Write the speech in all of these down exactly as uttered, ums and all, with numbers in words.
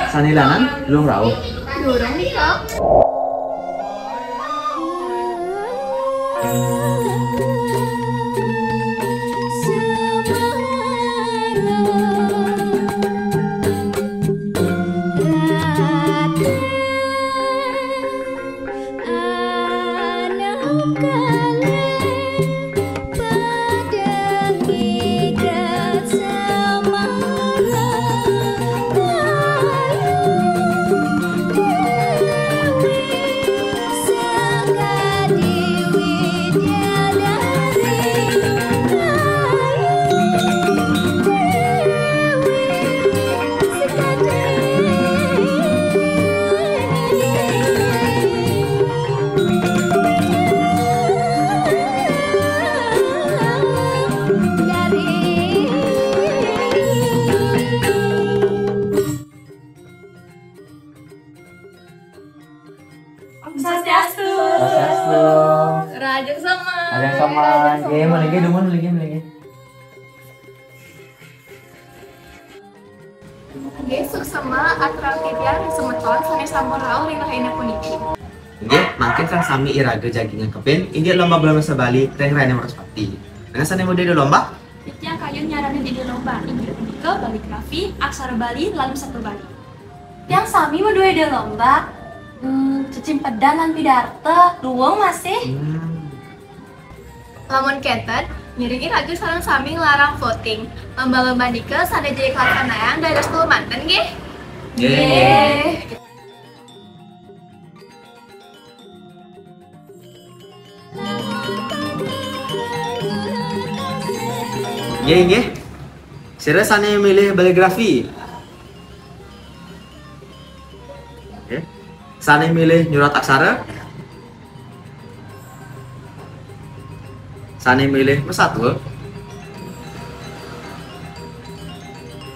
Sané lanang belum rauh. Durung nih, Kang. Om Swastiastu. Swastiastu. Rahajeng somat. Rahajeng somat. Nggih, mriki dumun, mriki, mriki. Nggih, suksma atur titiang semeton sané sampun rauh ring rahina puniki. Nggih, mangkin sareng sami iraga jagi nyangkepin indik lomba basa Bali ring rahina Wraspati. Nah, sané mangda ida lomba? Titiang kayun nyaranin ida lomba, inggih punika baligrafi, aksara Bali, lan masatua Bali. Titiang sami madué ida lomba, hmm, cecimpedan lan pidarta, luung masih. Hmm. Lamun kénten, ngiring iraga sareng sami nglarang voting. Lomba-lomba nika sané jagi kalaksanayang dados telu manten nggih. Nggih. Nggih. Nggih, nggih. Sira sané milih baligrafi. Nggih. Sané milih nyurat aksara. Sané milih masatua.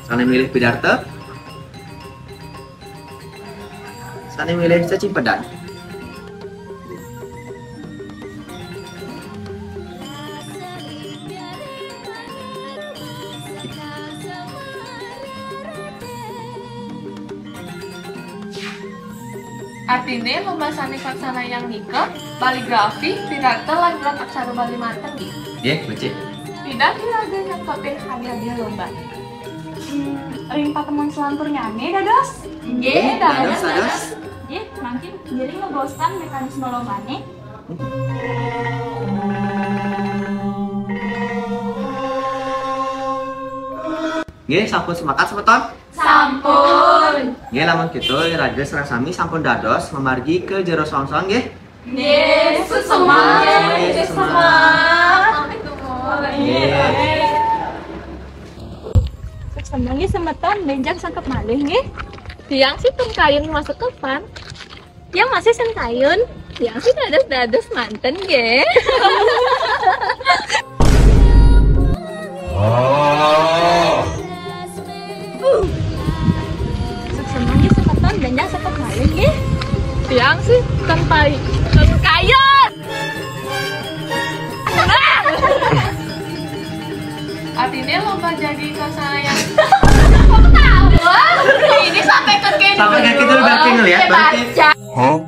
Sané milih pidarta. Sané milih cecimpedan. Artiné, lomba sané kalaksanayang nika, baligrafi, pidarta, lan nyurat aksara Bali manten, nggih. Nggih, becik. Pidan iraga nyangkepin hadiah-hadiah lomba? Hmm, ring patemon salanturnyané, dados? Nggih, dados, dados. Nggih, mangkin ngiring lebosang mekanisme lombané. Nggih, sampun sepakat, semeton? Sampun. Nggih, lamun kitu, iraga sareng sami sampun dados mamargi ka jero songsong, nggih. Nggih, suksma, nggih, suksma. Nggih. Suksma nggih, semeton, bénjang sangkep malih, nggih. Tiang sih pun kayun masuk ke pan. Tiang masih sing kayun. Tiang sih dados-dados manten, nggih. Suksma nggih, semeton, bénjang sangkep malih, nggih. Tiang sih ten pai-, ten kayun. Artinya lomba jadi kalaksanayang. Kok ketawa? Ini sampai ke sampai ke kita berarti ngeliat, berarti. Baca. Hah?